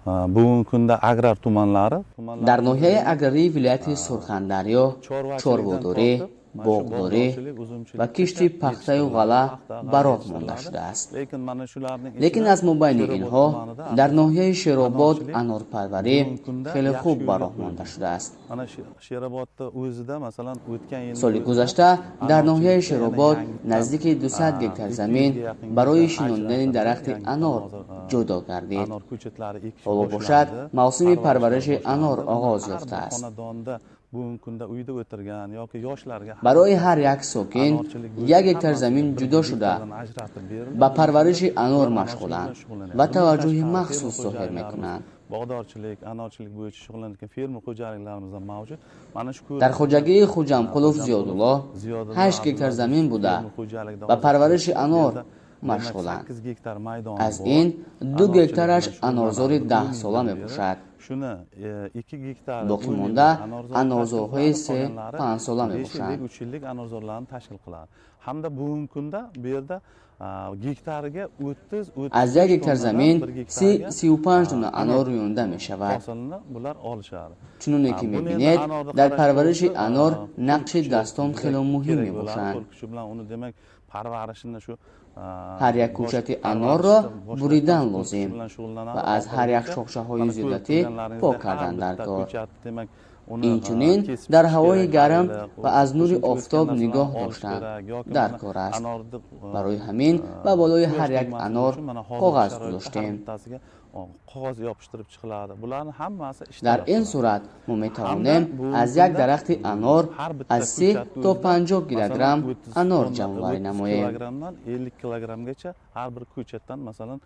Bugungi kunda agrar tumanlari Дар ноҳияи аграрии вилояти Сурхандарё чорводорӣ, боғдорӣ ва кишти пахтаю ғалла ба роҳ монда шудааст. Lekin mana shularning Лекин аз мобайни инҳо дар ноҳияи Шеробод анорпарварӣ хеле хуб ба роҳ монда шудааст. Mana Sherobodda o'zida, masalan, o'tgan yil Соли гузашта дар ноҳияи Шеробод наздики 200 гектар замин барои шинондани дарахти анор ҷудо гардид. Anor ko'chatlari ekish Ҳоло бошад, мавсими парвариши анор оғоз ёфтааст. Xonadonda bugungi kunda uyda o'tirgan yoki yoshlarga Барои ҳар як сокин 1 гектар замин ҷудо шуда, ба парвариши анор машғуланд ва таваҷҷӯҳи махсус зоҳир мекунанд. Bog'dorchilik, anorchilik bo'yicha shug'ullanayotgan fermer xo'jaliklarimiz ham mavjud. Mana shu Дар хоҷагии Хуҷамқулов Зиёдулло 8 гектар замин буда, ба парвариши анор машғуланд. 8 gektar maydon. Аз ин 2 гектараш анорзори 10-сола мебошад. Shuni 2 gektar Боқимонда анорзорҳои 3-5-сола мебошанд. 3 yillik anorzorlarni tashkil qiladi hamda bugungi kunda bu yerda gektariga 30 Аз 1 гектар замин 30-35 дона анор рӯёнда мешавад. Hosilni bular olishadi. Чуноне ки мебинед, дар парвариши анор нақши дастон хело муҳим мебошанд. Qo'l kuchi bilan uni, demak, parvarishini shu Ҳар як кӯчати анорро буридан лозим ва аз ҳар як шохшаҳои зиёдатӣ пок кардан дар кор. Инчунин дар ҳавои гарм ва аз нури офтоб нигоҳ доштан дар кор аст. Барои ҳамин ба болои ҳар як анор коғаз гузоштем. Qog'oz yopishtirib chiqiladi. Bularni hammasi Дар ин сурат мо метавонем аз як дарахти анор аз 30 то 50 килограмм анор ҷамъоварӣ намоем. Kilogrammdan 50 kilogrammgacha har bir ko'chatdan, masalan,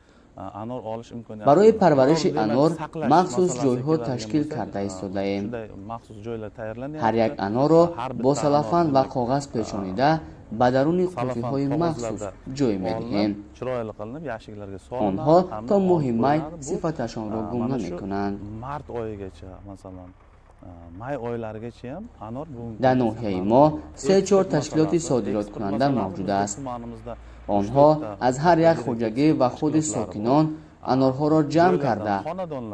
anor olish imkoniyati. Барои парвариши анор махсус ҷойҳо ташкил карда истодаем. Maxsus joylar tayyorlanyapti. Ҳар як анорро бо салафан ва коғаз печонида, ба даруни қуттиҳои махсус ҷой медиҳем. Chiroyli qilinib, yashiklarga solinadi. Онҳо то моҳи май сифаташонро гум намекунанд. Mart oyigacha, masalan, may oylarigacha ham anor Дар ноҳияи мо се-чор ташкилоти содироткунанда мавҷуд аст. Онҳо аз ҳар як хоҷагӣ ва худи сокинон анорҳоро ҷамъ карда,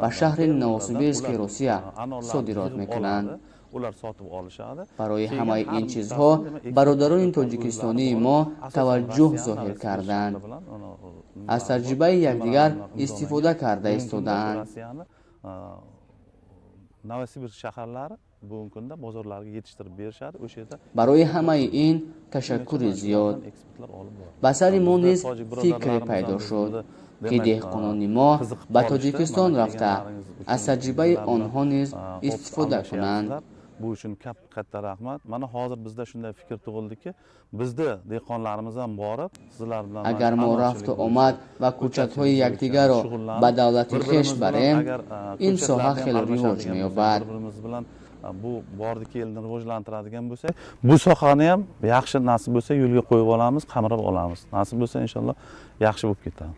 ба шаҳри Новосибирски Русия содирот мекунанд. Ular sotib olishadi. Барои ҳамаи ин чизҳо бародарони тоҷикистонии мо таваҷҷӯҳ зоҳир карданд, аз таҷрибаи якдигар истифода карда истодаанд. Novosibirsk shaharlari bugungi kunda bozorlarga yetishtirib berishadi o'sha yerda. Барои ҳамаи ин ташаккури зиёд. Ба сари мо низ фикре пайдо шуд, ки деҳқонони мо ба Тоҷикистон рафта, аз таҷрибаи онҳо низ истифода кунанд. Bu uchun katta rahmat. Mana hozir bizda shunday fikr tug'ildiki, bizni dehqonlarimiz ham borib sizlar bilan Агар мо рафту омад ва кӯчатҳои якдигарро ба давлати хеш барем, ин соҳа хеле ривоҷ меёбад. Bir birimiz bilan bu bordi keldini rivojlantiradigan bo'lsak, bu sohani ham yaxshi, nasib bo'lsa, yo'lga qo'yib olamiz, qamrab olamiz, nasib bo'lsa, inshaalloh, yaxshi bo'lib ketadi.